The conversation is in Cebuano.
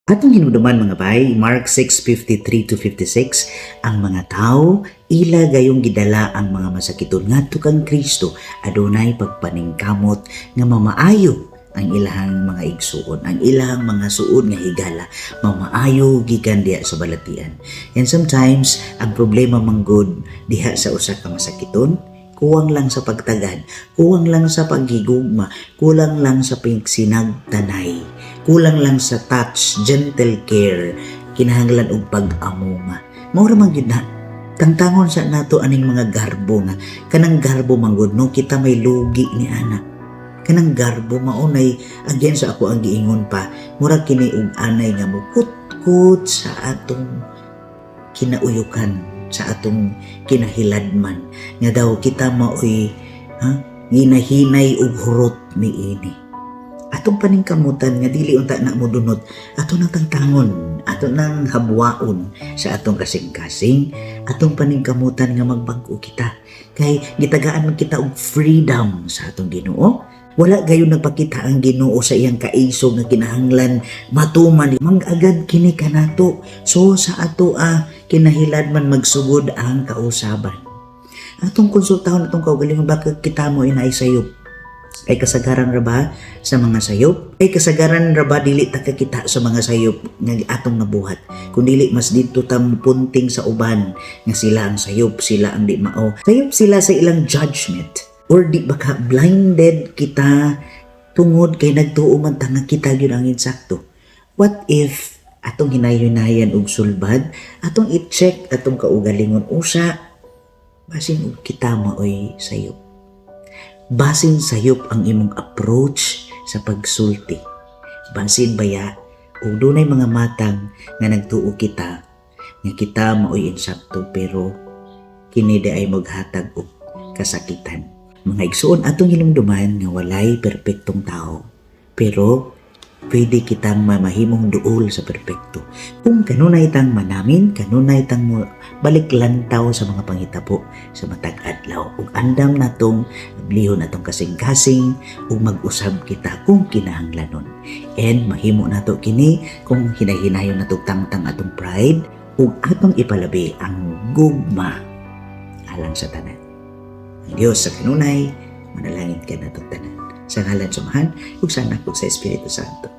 Atong hinumduman, mga bay, Mark 6:53 to 56, ang mga tao ila gayong gidala ang mga masakiton ngadto kang Kristo, adunay pagpaningkamot nga mamaayo ang ilahang mga igsuon, ang ilahang mga suod nga higala, mamaayo gikan diha sa balatian. And sometimes, ang problema manggod diha sa usa ka masakiton, kuwang lang sa pagtagad, kuwang lang sa paghigugma, kulang lang sa pagsinagtanay, kulang lang sa touch, gentle care, kinahanglan og pag-amuma. Mao ra man gyud na. Tangtangon sa nato aning mga garbo nga kanang garbo manggod, no, kita may lugi ni ana. Kanang garbo maunay, again sa ako ang giingon pa, mura kini og anay nga mukutkot sa atong kinauyukan, sa atong kinahiladman nga daw kita maoy, ha, ginahinay og hurot niini. Atong paningkamutan nga dili unta na modunot, ato nang tangtangon, ato nang habwaon sa atong kasing-kasing, atong paningkamutan nga magbag-o kita kay gitagaan man kita og freedom sa atong Ginoo. Wala gayon nagpakita ang Ginoo sa iyang kaisog nga kinahanglan matuman mangagad kini kanato. So sa ato kinahiladman magsugod ang kausaban. Atong konsultahon atong kaugalingon, baka kita mo inay sayop. Kay kasagaran ra ba sa mga sayop? Kay kasagaran ra ba dili ta kakita sa mga sayop nga atong nabuhat? Kung dili, mas didto ta punting sa uban nga sila ang sayop, sila ang di mao. Sayop sila sa ilang judgment. Or di baka blinded kita tungod kay nagtuo man ta nga kita gyud ang insakto? What if atong hinayunayan og sulbad, atong i-check atong kaugalingon usa, basin og kita maoy sayop? Basin sayop ang imong approach sa pagsulti. Basin baya og dunay mga matang nga nagtuo kita nga kita maoy insakto, pero kini di ay maghatag og kasakitan. Mga igsuon, atong hinumduman nga walay perpektong tao. Pero pwede kitang mamahimong duol sa perpekto. Kung kanunay tang manamin, kanunay tang mo balik lantaw sa mga panghitabo sa matag adlaw. Ug andam natong ablihon atong kasing-kasing ug mag-usab kita kung kinahanglanon. And mahimo nato kini kung hinay-hinayon nato tangtang atong pride ug atong ipalabi ang gugma alang sa tanan. Ang Diyos sa kanunay, manalangin ka natong tanan. Sa ngalan sa Amahan, ug sa Anak, ug sa Espiritu Santo.